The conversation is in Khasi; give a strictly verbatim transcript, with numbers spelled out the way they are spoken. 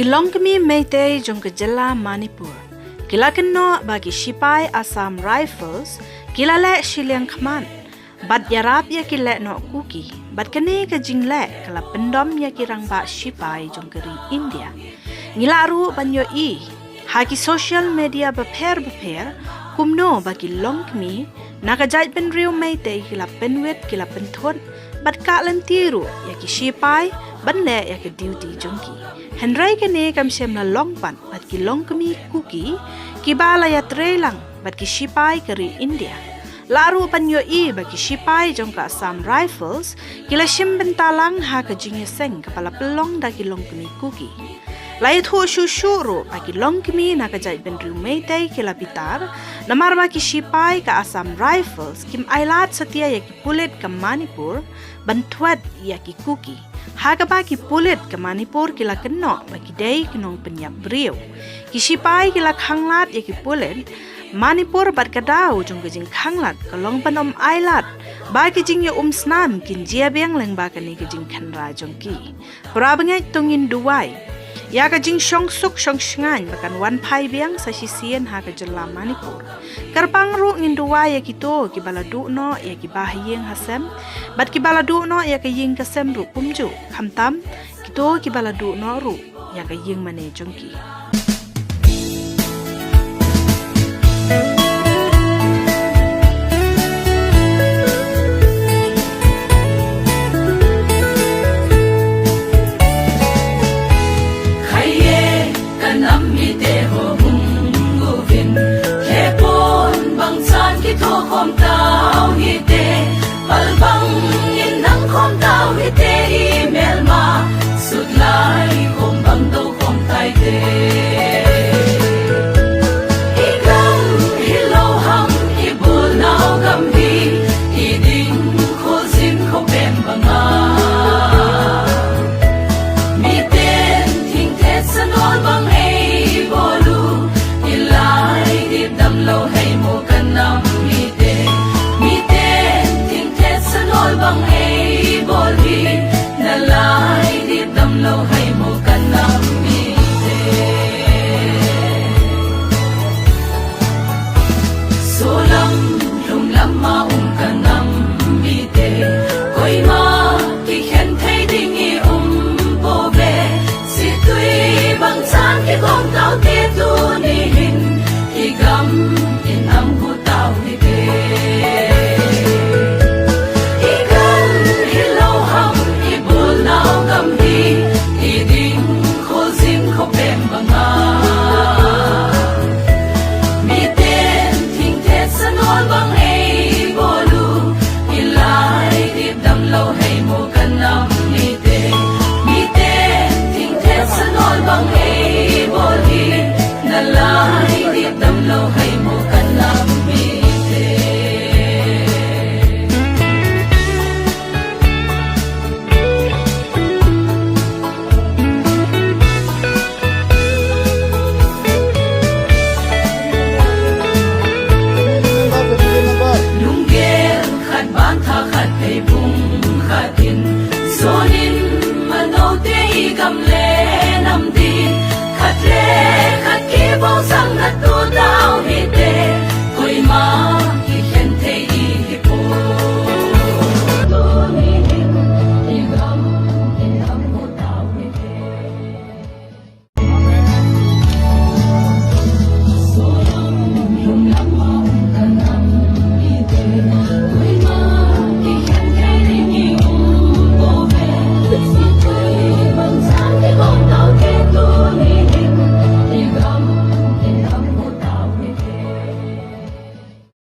Ki longkmie Meitei jong ka jylla Manipur ki la kynnoh ba ki shipai Assam Rifles ki la leh shiliang khmat bad ïarap ïa ki lehnoh Kuki, bad kane ka jingleh ka la pyndom ïa ki rangbah shipai jong ka ri India. Ngi lah ruh ban ïohi ha ki social media bapher bapher kumno ba ki longkmie na ka jaitbynriew Meitei ki la pynwit, ki la pynthut bad ka lynti ruh ïa ki shipai ban leh ïa ka duty jong ki. Hynrei kane kam shym la long pat bad ki longkmie Kuki kiba la ïatrei lang bad ki shipai ka ri India. Lah ruh ban ïohi ba ki shipai jong ka Assam Rifles ki la shim bynta lang ha ka jingïaseng kaba la pynlong da ki longkmie Kuki. La ïathuh shuh shuh ruh ba ki longkmie na ka jaitbynriew Meitei ki la bitar namar ba ki shipai ka Assam Rifles kim ailad satia ïa ki pulit ka Manipur ban thwet ïa ki Kuki, ha kaba ki pulit ka Manipur ki la kynnoh ba ki dei ki nongpynïap briew. Ki shipai ki la khanglad ïa ki pulit Manipur bad ka daw jong ka jingkhanglad ka long ban ym ailad ba ki jingïaumsnam kin jia biang lyngba kane ka jingkhynra jong ki. Para bangeit, to ngin duwai ïa ka jingshongsuk shongshngaiñ ba kan wan phai biang sa shisien ha ka jylla Manipur. Kyrpang ruh ngin duwai ïa kito kiba la duh noh ïa ki bahaïing hasem bad kiba la duh noh ïa ka ïing ka sem ruh kumjuh, khamtam kito kiba la duh noh ruh ïa ka ïing mane jong ki. Khaie ka nam mite ho hum guvin, he pon bang san ki tho khom tau hite, pal bang in nang khom tau hite, i melma sut lai khom bang do khom tai te. I gam hi lo ham, i bul nau gam hi, i ding kho zin kho pem banga. Mi ten thing thet sa nol bang ei bolu, i lai dip dam lo hei mo kan nam mi te. Mi ten thing thet sa nol bang ei bol hi, na lai dip dam lo hei mo kan nam mi te. Solam lum lam ma um kan nam mi te. Koima ki khen thei ding i um po ve. Situi bang chan ki kong tau te tu ni hin, i gam i nam hu tau hi te. I gam hi lo ham, i bul nau gam hi, i ding kho zin kho pem banga. Mi ten thing thet sa nol bang ei bolu, i lai dip dam lo hei mo kan nam mi te. Mi ten thing thet sa nol bang ei bol hi, na lai dip dam lo hei mo kan nam mi te. Lunggel khat ban tha khat hei bung khat in, sonin mano te i gam le nam di, khat le khat ki bong sang nat